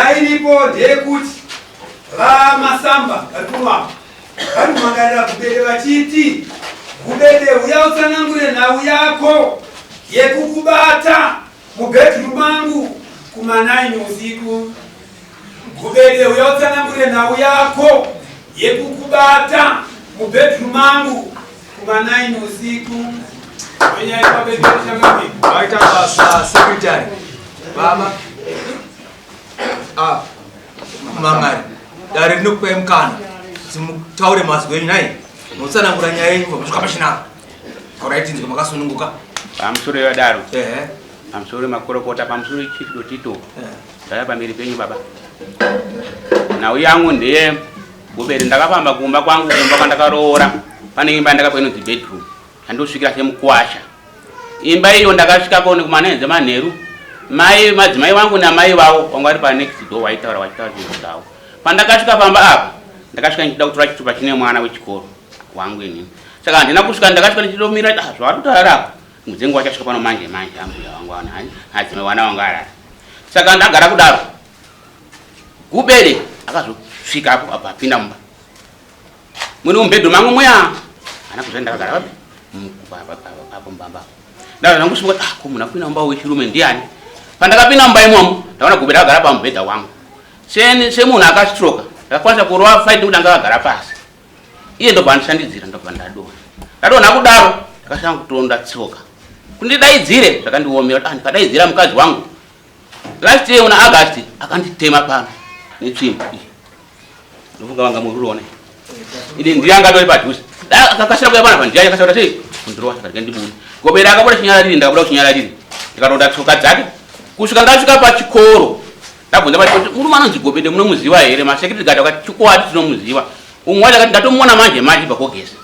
Nyaya iripo ndeyekuti VaMasamba vari kuno apa vari kumhangarira Gubede vachiti, Gubede huya utsanangure nhau yako yekukubata mubedroom mangu kuma 9 usiku. Gubede huya utsanangure nhau yako yekukubata mubedroom mangu kuma 9 usiku. Nyaya pabedroom changamire. Vaita basa secretary. Baba. Ah, mamari. Dare rinokupai mukana kuti mutaure mazwi enyu nhai. Motsanangura nyaya yenyu kubva masvika pachinaka. Taurai tinzwe makasununguka. Pamusoro yadaro. Ehe. Pamusoro makorokota, pamusoro chief Dotito. Ndaya pamberi penyu baba. Nhau yangu ndeye Guberi ndakafamba kumba kwangu kumba kwandakaroora pane imba yandakapa inonzi bedroom yandosvikira semukwasha. Imba iyo ndakasvikako nekumana dzemanheru mai madzimai vangu namai vavo vanga vari panext door vaitaura vachitaura zvinhu zvavo. Pandakasvika pamba apa ndakasvika ndichida kutora chitupa chine mwana wechikoro wangu inini. Saka handina kusvika ndakasvika ndichitomira ah zvavari kutaura apa mudzengu wachasvika pano manje manje ambuya vangu vana adzimai vana vanga arara. Saka ndagara kudaro Gubere akazosvika apo apa apinda mumba. Mune mubhedhu mangu muya. Ana kuzva ndakagara papi? Apo mbamba. Ndakazwa kusvika ah ko munhu apinda mumba wechirume ndiani? Pandakapinda mumba imomo ndakaona Gubere akagara pamubhedha wangu. Semunhu akastroka ndakakwanisa kurova fight nekuti anga akagara pasi. Iye ndobva andishandidzira ndobva ndadonha. Ndadonha kudaro ndakashanga kutonda tsoka. Kundidaidzire zvakandiomera ah ndikadaidzira mukadzi wangu Last year muna August akanditema pano netsvimbo iyi. Ndofunga vanga murione. Ini ndiye anga atori padhuze. Akakasira kuya panapa ndiye akasira sei kundirova saka ndikandibuda. Gobera akabuda chinyararire ndakabuda kuchinyararire. Ndikaronda tsoka dzake kusvika ndasvika pachikoro. Ndabvunza pachikoro kuti murume anonzi Gobede munomuziva here? Masecurity guard akati chokwadi tinomuziva. Umwe wacho akati ndatomuona manje manje pakogeza.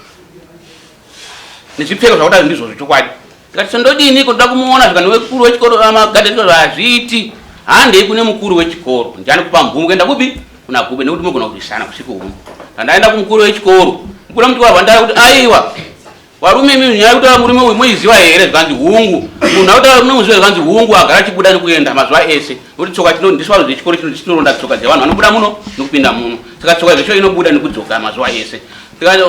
Nezvipfeko zvakudaro ndizvozvo chokwadi. Ndikati so ndodini ko ndoda kumuona zvikanzi wekuru wechikoro amagadhi echikoro hazviiti handei kune mukuru wechikoro ndiani kupa mvumo kuenda kupi kuna Gube nekuti munogona kurwisana usiku huno. Pandaenda kumukuru wechikoro mukuru wechikoro vandara kuti aiwa varume imi nyaya yekutaura murume uyu moiziva here zvikanzi hungu munhu akutaura munomuziva zvikanzi hungu agara achibuda nekuenda mazuva ese nekuti tsoka chino ndisu vanhu vechikoro chino chinoronda tsoka dzevanhu vanobuda muno nekupinda muno saka tsoka zvesho inobuda nekudzoka mazuva ese tikati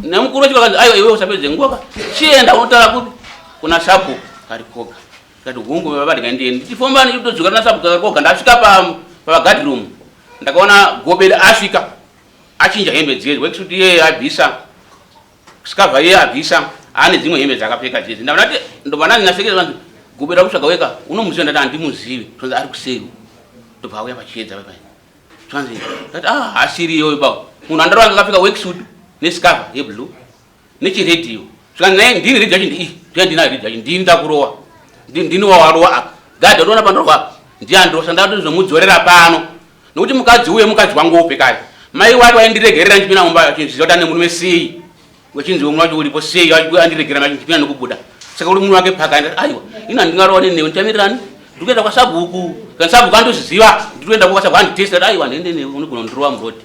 Nemukuru wechikoro akanzi aiwa iwe usapedze nguva ka. Chienda unotaura kupi? Kuna sabhuku Karikoga. Ndikati hungu baba ndikati ndiende. Ndichifamba ndichitodzoka kuna sabhuku Karikoga ndasvika pa pa guard room. Ndakaona Gobere asvika achinja hembe dziye worksuit iye abvisa skava iye abvisa ane dzimwe hembe dzakapfeka dziye. Ndabva ndati ndobva ndanzi nasekere vanzi Gobere akutsvaga weka unomuziva ndati handimuzivi tonzi ari kuseri. Ndobva auya pachiedza paya. Zvanzi ndati ah asiri iyoyo baba. Munhu andarova anga akapfeka worksuit nescarf yeblue nechiradio. Zvikanzi naye ndini radio yacho ndii ndiye ndina radio yacho ndini ndakurowa. Ndini wawarowa apa. Gadhi watoona pandorowa apa. Ndiye andirowa ndatozomudzorera pano. Nokuti mukadzi uye mukadzi wangu upi kare. Mai wake waindiregerera ndichipinda mumba achiziva kuti ane murume sei. Wechinzi umwe wacho uripo sei andiregera manje ndichipinda nokubuda. Saka uri murume wake paka ndati aiwa ini handingarowane newe ndichamirirani ndiri kuenda kwasabhuku kana sabhuku andozviziva ndiri kuenda kwasabhuku anditesta kuti aiwa ndiende newe unogona kundirova muroad.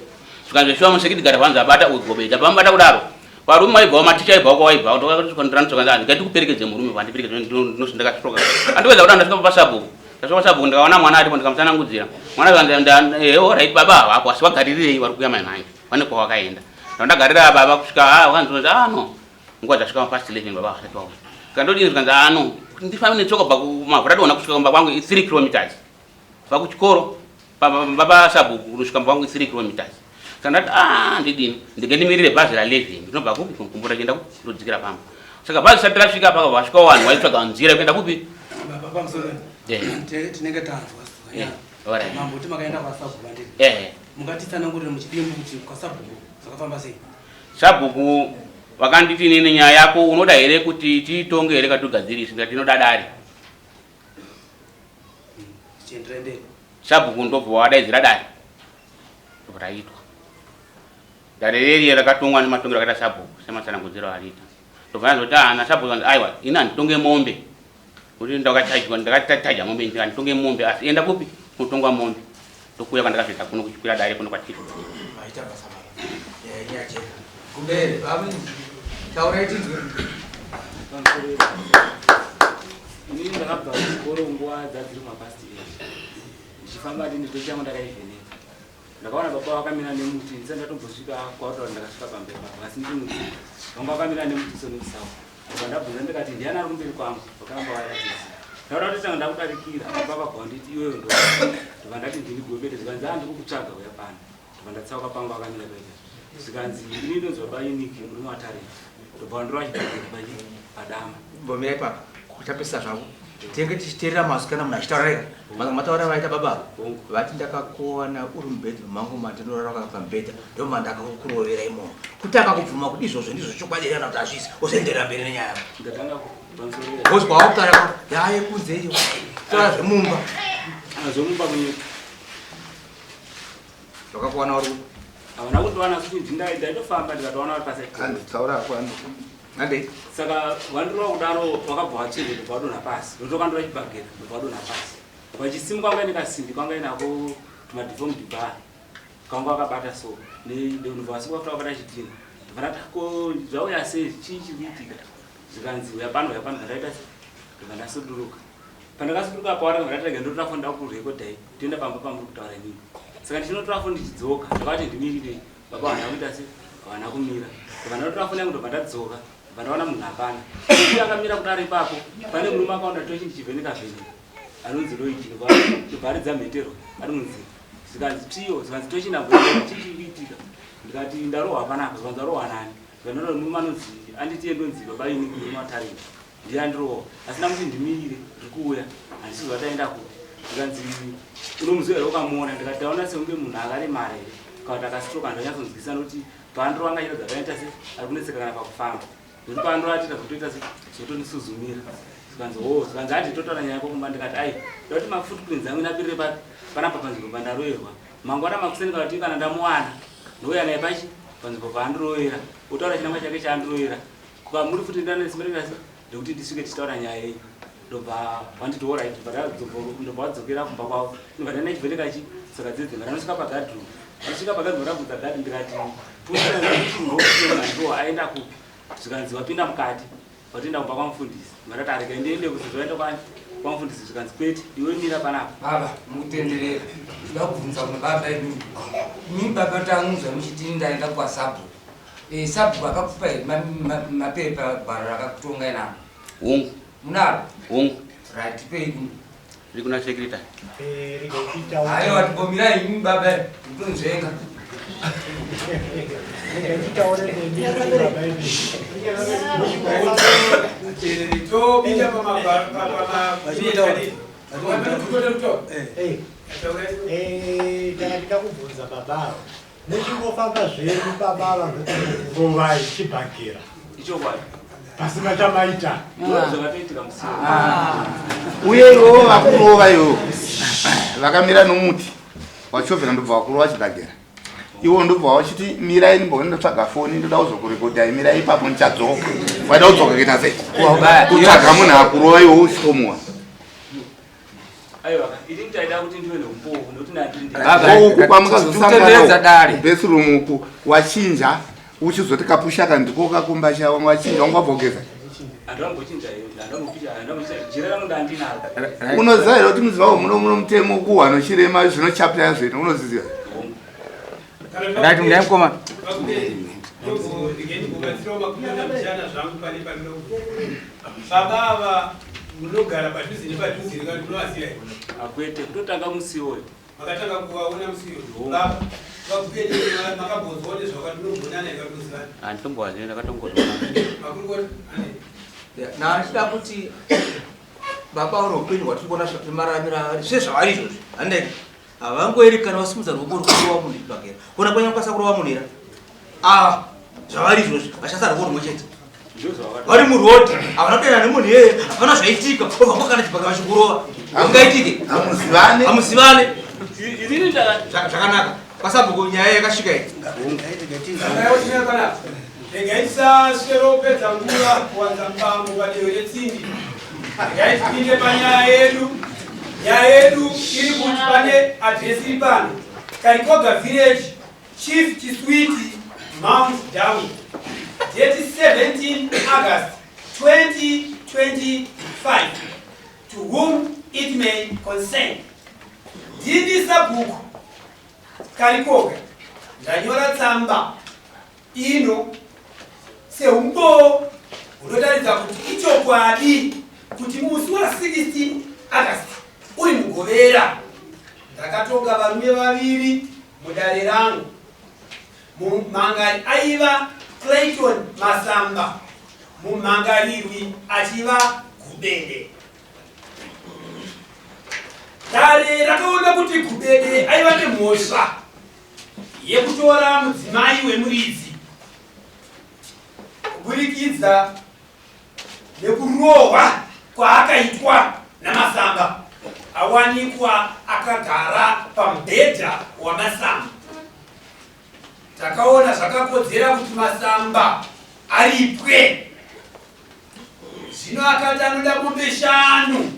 Zvikanzi zveshuwa musekiti gara vanzi abata ugobe ndabamubata kudaro varume vaibvawo maticha aibvawo kwawaibvawo ndokandira ndikati kuperekedze murume vandiperekedze ndinozi ndakastroka andikuedza kudaro ndasvika pasabhuku ndasvika pasabhuku ndikaona mwana aripo ndikamutsanangudzira mwana akanzi eh alright baba havako asi vagarirei vari kuuya mai manje vane kwavakaenda Ndagarira baba kusvika ah wakanzi ah no. Nguva dzasvika past 11 baba vasati vauya. Kandodini zvikanzi ah no. Kuti ndifambe netsoka kubva kumavhu radonha kusvika kumba kwangu 3 kilometers. Kubva kuchikoro baba sabhuku kunosvika kumba kwangu 3 kilometers. Saka ndati ah ndidini ndinge ndimirire bhazi ra 11 ndinobva kupi kumbura chienda kupi ndodzikira pamba. Saka bhazi risati rasvika paka vasvika vanhu vaitsvaga nzira yekuenda kupi. Baba pamusoro. Tinenge tanzwa. Alright. Mambo kuti makaenda kwasabhuku handiti? Eh. Mungatitsanangurire muchidimbu kuti kwasabhuku zvakafamba sei? Sabhuku vakanditi inini nyaya yako unoda here kuti tiitonge here katigadzirise ndikati tinoda dare. Chienderai mberi. Sabhuku ndobva wadaidzira dare. Ndobva raitwa. Dare reriye rakatongwa nematongero akaita sabhuku sematsanangudziro ariita. Ndobva ndazoti ah nasabhuku kanzi aiwa ini handitonge mombe. Kuti ndakachajwa ndakataja mombe ndikati nditonge mombe asi enda kupi kunotongwa mombe. Ndokuuya kwandakazviita kuno kuchikwira dare kuno kwachief. Maita basa baba. Nyaya yenyu yajeka. Kumberi baba taurai tinzwe. Inini ndakabva kuchikoro nguva dzadziri mapast 8. Ndichifamba ndine tochi yangu ndakaivheneka. Ndakaona baba vakamira nemuti ndisati ndatombosvika kwataura ndakasvika pamberi pavo asi ndiri munzira. Vanga vakamira nemuti so nemusawo. Ndobva ndabvunza ndikati ndiani ari kumberi kwangu vakaramba vairatidza. Ndauda kutotanga ndakudarikira baba vakabva vanditi iwewe ndo. Ndobva ndati ndini Gobete zvikanzi ah ndiri kukutsvaga uya pano. Ndobva ndatsauka pangu akamira paita. Zvikanzi ini ndonzi baba Unique murume waTareti. Ndobva vandorova chibhakera pachi padama. Mbomira ipapo kuchapesa zvavo tinenge tichiteerera mazwi kana munhu achitaura rega mazwi mataura vaita baba vati ndakakuwana uri mubedroom mangu mandinorara wakaka pamubhedha ndomandakakurovera imomo kuti akakubvuma kuti izvozvo ndizvo chokwadi here kana kuti hazvisi ozoenderera mberi nenyaya yako Ndatanga pamusoro because kwawakutaura yaye kunze iyo taura zvemumba zvemumba kunyepa. Vakakuwana uri Havana kundiwana kuti ndaitofamba ndikatowana vari paside. Handi taura hako handi. Handi. Saka vandirova kudaro vakabva vachenge ndobva vadonha pasi. Ndotokandura chibhagera ndobva vadonha pasi. Vachisimuka vanga ine kasimbi kanga inako tumadeformed bar. Kanga vakabata so. Ndobva vasimuka futi vakabata chidhina. Ndobva ndati ko zvauya sei chii chiri kuitika? Zvikanzi uya pano uya pano ndaita sei? Ndobva ndasuduruka. Pandakasuduruka pavari ndobva ndati rega ndotora foni ndakurekodhai toenda pamba pamuri kutaura inini. Saka ndichinotora foni ndichidzoka ndakavati ndimirirei baba havana kuita sei havana kumira. Ndobva ndanotora foni yangu ndobva ndadzoka ndobva ndaona munhu hapana. Iye akamira kudaro ipapo pane murume akaona tochi ndichivheneka vheneka anonzi Lloyd ndobva aridza mheterwa ari munzira zvikanzi tsviyo zvikanzi tochi ndamboenda chii chiri kuitika ndikati ndarohwa panapa zvikanzi warohwa nani zvikanzi murume anonzi anditi ndonzi baba ini murume watarira Ndiye andirowa asi ndamuti ndimirire ndiri kuuya handisi kuziva taenda kupi zvikanzi unomuziva here ukamuona ndikati taona sekunge munhu akaremara here kana kuti akastroka handonyatsonzwisa nokuti paandirova anga achiratidza kuti anoita se ari kunetseka kana pakufamba nokuti paandirova atiita zvotoita se zvotonisuzumira zvikanzi hoo zvikanzi handi totaura nyaya yako kumba ndikati ai ndoda kuti mafootprints angu ndapirire papi panapa panzvimbo pandaroverwa mangwana makuseni kana kuti kana ndamuwana ndouya naye pachi panzvimbo paandirovera otaura chinangwa chake chaandirovera Kwamuri futi ndane simba rese rekuti tisvike tichitaura nyaya yenyu ndobva vanditi orit ndobva vadzokera kumba kwavo ndobva ndana chivheneka chi saka dzedze ndanosvika pagadroom ndasvika pagadroom ndabvunza gadi ndikati pusandiwo aenda kupi zvikanzi wapinda mukati watoenda kumba kwamufundisi ndati arega ndiende kuti zvaenda kwani kwamufundisi zvikanzi kwete iwe mira panapa baba mukutenderera ndoda kubvunza kuna baba imi imi baba tanzwa muchiti ndaenda kwasabhuku Eh, sabhuku akakupa here mapepa gwaro rakakutonga inaro? Hungu. Munaro? Hungu. Right, tipei kuno. Riri kuna secretary. Eh, Aiwa, timbomirai imi baba, mutonzvenga. Topinda pamagwaro pama Eh, takatida kubvunza baba ava Muchingofamba zvenyu baba ava ndokurovai chibhakera. Ichokwadi. Pasina chamaita. Zvakatoitika musi. Ah. Uye ivo vakurova ivo vakamira nomuti wachovhera ndobva vakurova chibhakera. Iwo ndobva wachiti mirai ndimboona ndotsvaga foni ndoda kuzokurekodhai mirai ipapo ndichadzoka. Waida kudzoka kuita sei? Kutsvaga munhu akurova iwo usikomuwa. Uku kwamukazosangana bathroom uku wachinja uchizoti kapushaka ndiko kakumba cha wanga wachinja wanga wabvogeza unoziva here kuti muziva muno muno mutemo kuwa nochirema zvinochapira zvino unoziziva Right, mndai mukoma. Baba ava munogara padhuze nepadhuze here kana munovasiya here? Akwete, kutotanga musi iwoyo. Makatanga kuvaona musi iwoyo. Baba, vakupete makambonzwawo nezvakati munogonana here vakunozivana? Handitombovazivi ndakatongozoona. Makurukota, ane. Ndachida kuti baba uri upenyu hwatiri kuona zvemararamiro avari sezvavari izvozvi handei Havangoerekana vasimudza ruoko rwekurova munhu chibhakera. Kona kwanya kukwanisa kurova munhu here? Ah, zvavari izvozvi vachasa ruoko rumwe chete. Vari muroad, havana kudanana nemunhu iyeye, hapana zvaitika. Obva kwakana chibhakera vachikurova. Hazvingaitike. Hamuzivane. Hamuzivane. Zvakanaka. Kwasabhuku nyaya yakasvika iyi. Regai tisasweropedza nguva kuwanza mubango padeho retsindi. Regai tipinde panyaya yedu. Nyaya yedu iri kuti pane adresi iri pano. Karikoga Village, Chief Chiswiti, Mount Darwin. Date 17 August 2025. To whom it may concern. Ndini sabhuku Karikoga ndanyora tsamba ino seumbowo hunotaridza kuti ichokwadi kuti musi wa 16 August uri Mugovera ndakatonga varume vaviri mudare rangu. Mumhangari aiva Clayton Masamba, mumhangarirwi achiva Gubede. Dare rakaona kuti Gubede aiva nemhosva yekutora mudzimai wemuridzi kuburikidza nekurohwa kwaakaitwa naMasamba awanikwa akagara pamubhedha waMasamba. Takaona zvakakodzera kuti Masamba aripwe. Zvino akati anoda mombe shanu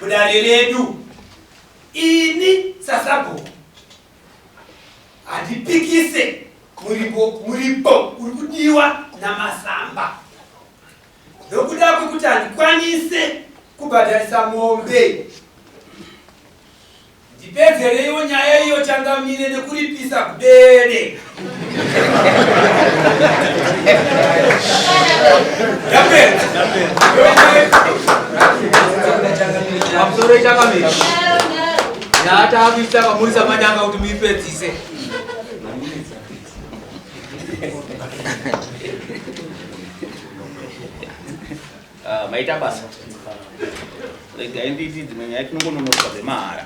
mudare redu. Ini sasabhuku handipikise muripo muripo uri kudiwa naMasamba nokuda kwekuti handikwanise kubhadharisa mombe. Ndipedzereiwo nyaya iyo changamire nekuripisa kubere. Yapera. Pamusoro changamire. Nyaya taakuisa kwamuri samanyanga kuti muipedzise. Ah, maita basa. Regai nditi dzimwe nyaya tinongononotswa zvemahara.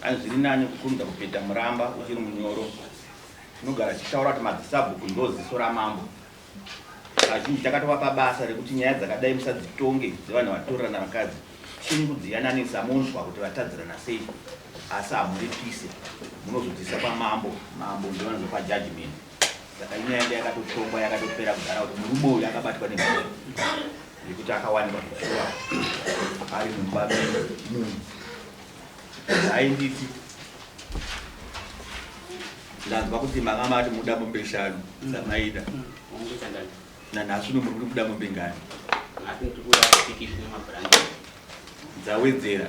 Ani zviri nani kukurumidza kupeta muramba uchiri munyoro. Tinogara tichitaura kuti madzisabhuku ndoziso ramambo. Kazhinji takatovapa basa rekuti nyaya dzakadai musadzitonge dzevanhu vatorerana vakadzi. Chinyi kudziyananisa monzwa kuti vatadzirana sei asi hamuripise munozodzisa kwamambo. Mambo ndivo vanozopa judgment. Saka inyaya yanga yakatotongwa yakatopera kudhara kuti murume uyu akabatwa nemhosva yekuti akawanikwa zveshuwa ari mumba memunhu. Ainditi ndanzwa kuti manga mati muda mombe shanu dzamaida nanhasi uno muri kuda mombe ngani? Dzawedzera.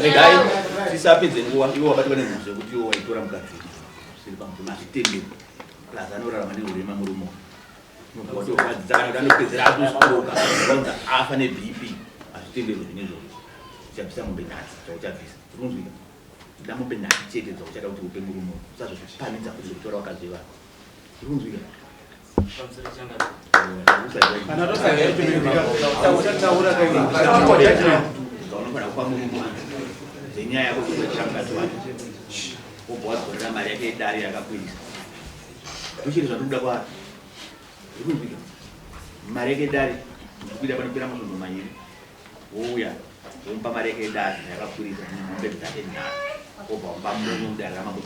Regai tisapedze nguva iwo wabatwa nemhosva yekuti iwo waitora mukadzi zviri pamutemo hazvitenderi plus anorarama neurema murume uyu unobva kana kuti anopedzera atostroka vanza afa nebp hazvitenderwe zvine izvozvo uchabvisa mombe nhasi dzauchabvisa urikunzwika da mombe nhasi chete dzauchada kuti upe murume usazozvipamidza futi zvekutora vakadzi vevanhu urikunzwika Unofanira kupa murume dzenyaya yako kuitira mukadzi wake wobva wadzorera mari yake yedare yakakwirisa ndochiri zvatikuda kwaari zvikunzwika mari yake yedare ndikuida panopera masvondo mairi wouya womupa mari yake yedare yakakwirisa nemombe dzake nhatu wobva wamupa murume mudare ramambo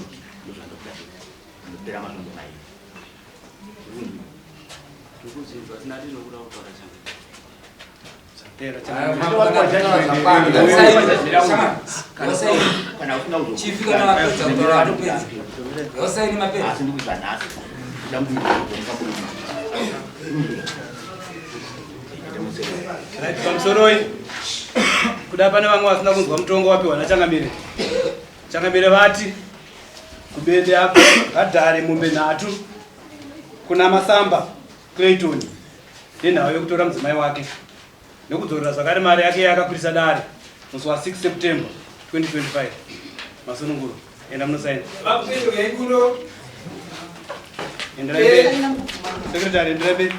ndozvandokuda panopera masvondo mairi. Pamusoroi kuda pane vamwe vasina kunzwa mutongo wapiwa nachangamire. Changamire vati Kubende apo bhadhare mombe nhatu kuna Masamba Clayton nenhau yekutora mudzimai wake nekudzorera zvakare mari yake yaakakwirisa dare musi wa 6 September 2025. Masununguro, enda munosaina. Enderai mberi. Secretary, enderai mberi.